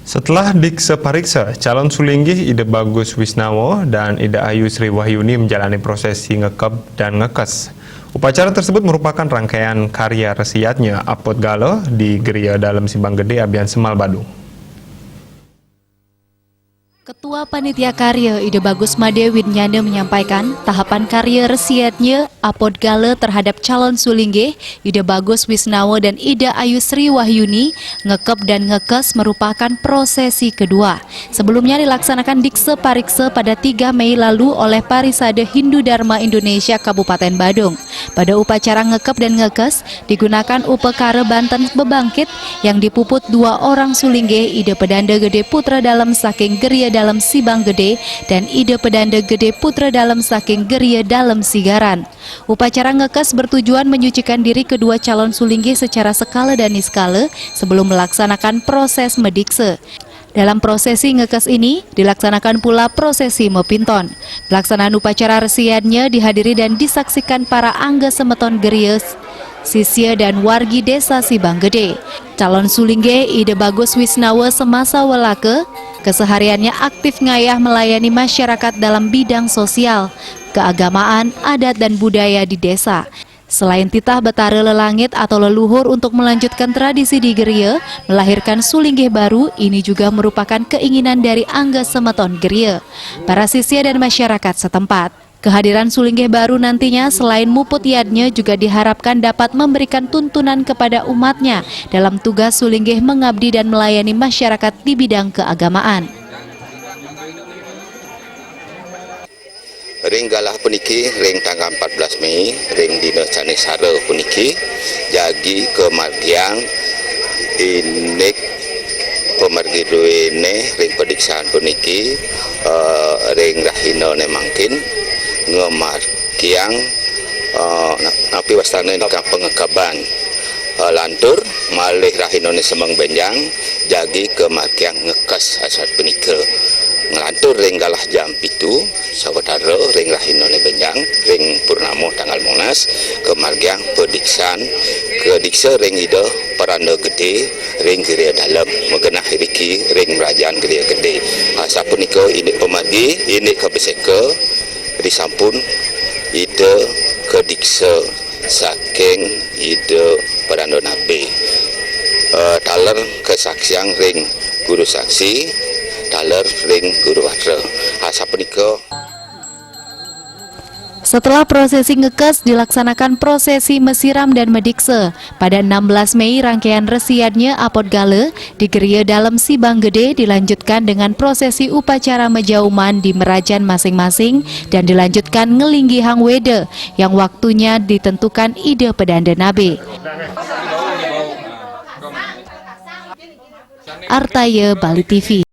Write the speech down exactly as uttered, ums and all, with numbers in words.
Setelah dikse parikse, calon sulinggih Ida Bagus Wisnawa dan Ida Ayu Sri Wahyuni menjalani prosesi ngekep dan ngekes. Upacara tersebut merupakan rangkaian karya resiatnya Apot Gala di Geria Dalem Simbang Gede, Abian Semal, Badung. Ketua Panitia Karya Ida Bagus Made Widnyana menyampaikan, tahapan karya resiatnya Apot Gala terhadap calon sulinggih Ida Bagus Wisnawa dan Ida Ayu Sri Wahyuni ngekep dan ngekes merupakan prosesi kedua. Sebelumnya dilaksanakan dikse parikse pada tiga Mei lalu oleh Parisade Hindu Dharma Indonesia Kabupaten Badung. Pada upacara ngekep dan ngekes, digunakan upakara banten bebangkit yang dipuput dua orang sulinggih, Ida Pedanda Gede Putra Dalem saking Geria Dalem Sibang Gede dan Ida Pedanda Gede Putra Dalem saking Geria Dalem Sigaran. Upacara ngekes bertujuan menyucikan diri kedua calon sulinggih secara sekala dan niskala sebelum melaksanakan proses medikse. Dalam prosesi ngekes ini, dilaksanakan pula prosesi mepinton. Pelaksanaan upacara resiannya dihadiri dan disaksikan para angga semeton Geria, sisia dan wargi Desa Sibang Gede. Calon sulinggih Ida Bagus Wisnawa semasa welaka, kesehariannya aktif ngayah melayani masyarakat dalam bidang sosial, keagamaan, adat dan budaya di desa. Selain titah Betara Lelangit atau leluhur untuk melanjutkan tradisi di Geria, melahirkan sulinggih baru, ini juga merupakan keinginan dari angga semeton Geria, para sisia dan masyarakat setempat. Kehadiran sulinggih baru nantinya selain muput yadnya juga diharapkan dapat memberikan tuntunan kepada umatnya dalam tugas sulinggih mengabdi dan melayani masyarakat di bidang keagamaan. Ring galah puniki, ring tanggal empat belas Mei, ring dina Canisara puniki, jagi kamargiang indik pamargi duene ring padiksaan puniki, eh, ring rahinane mangkin ngamargiang, eh, na-, napi wastane, pangekeban, eh, lantur malih rahinane semeng benjang, jagi kamargiang ngekes asapunika. Nglantur ring galah jam pitu sawatara ring rahinane benjang, ring purnama tanggal molas, kamargiang padiksaan, kadiksa ring Ida Pedanda Gede ring Geria Dalem, magenah iriki ring Mrajan Geria Gede. Asapunika indik pamargi, indik kabeseka, risampun Ida kadiksa saking Ida Pedanda Nabe. Eh, taler kasaksiang ring guru saksi, taler ring guru watra. Asapunika. Setelah prosesi ngekes, dilaksanakan prosesi mesiram dan mediksa. Pada enam belas Mei, rangkaian resiannya Apot Gala di Geria Dalem Sibang Gede dilanjutkan dengan prosesi upacara mejauman di merajan masing-masing dan dilanjutkan ngelinggihang weda yang waktunya ditentukan Ida Pedanda Nabe. Artaya, Bali T V.